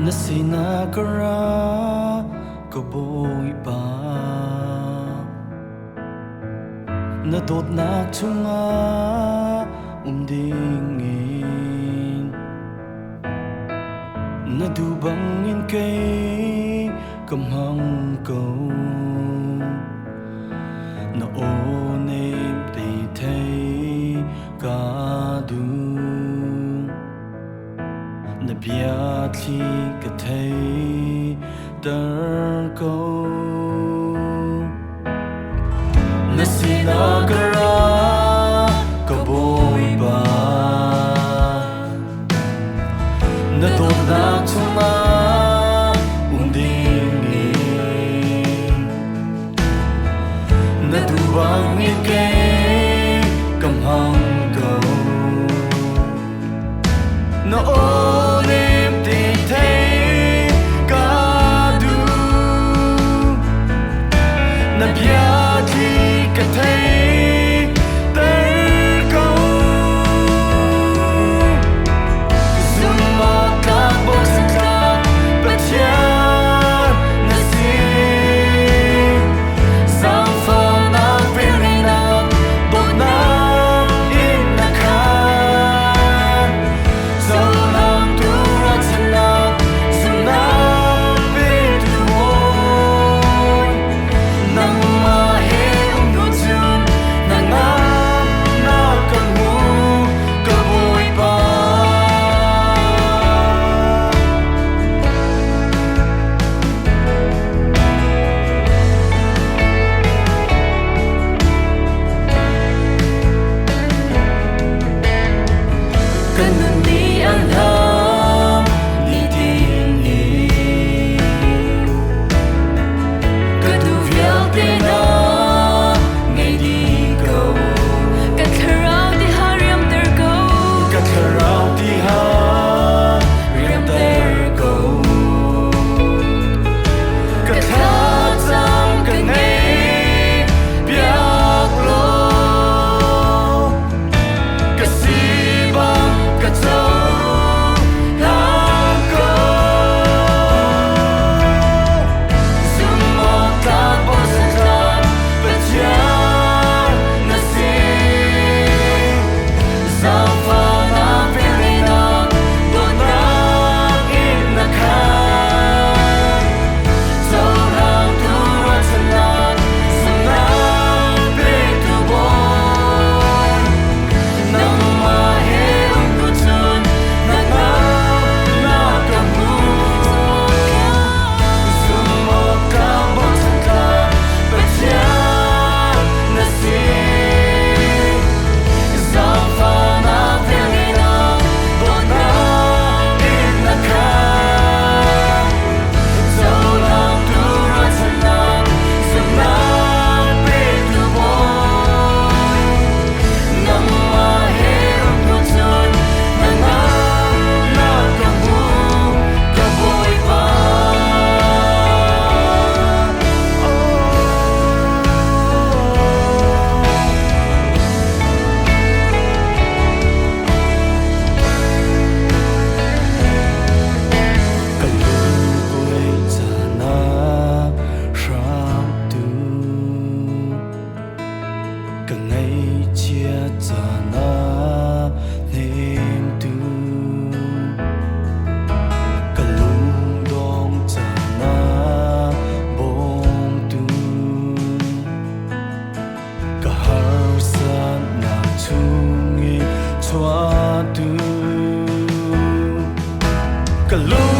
Na sinah ka ra, ka Bawipa. Na dawtnak chungah um dingin na duh bangin kei ka hmang ko. Na aw nem te thei ka duh. Na bia thli ka thei ter ko. Na sinah ka ra, ka Bawipa. Na dawtnak chungah um dingin na duh bangin kei ka hmang ko. Na aw nem te thei ka duh. Na bia thli ka thei ter ko. Zumhawktlak bochantlak Pathian na si. Zaangfahnak velngeihnak dawtnak in na khat. Cohlangtu ruahchannak zumhnak petu hawi. Nangmah he um hnu cun hnangamnak ka hmu, ka Bawipa. Kan nun nih an hlam nitin in ka duh vialte na ngei dih ko. Ka thlarau ti ha riamter ko. Ka thlarau ti ha riamter ko. Ka thlacam ka ngei piak law ka si bang ka cohlang ko. Zumhawktlak bochantlak Pathian na si. Zaangfahnak velngeihnak dawtnak in na khat. Cohlangtu ruahchannak zumhnak petu Bawi. Nangmah he um hnu cun hnangamnak ka hmu. Zumhawktlak bochantlak Pathian na si. Zaangfahnak velngeihnak dawtnak in na khat. Cohlangtu ruahchannak zumhnak petu Bawi. Nangmah he um hnu cun hnangamnak ka hmu, ka Bawipa. Ka lungkuai caan ah hramtu ka ngaihchia caan ah hnemtu ka lungdong caan ah bawmtu ka harsatnak chungin chuahtu ka lung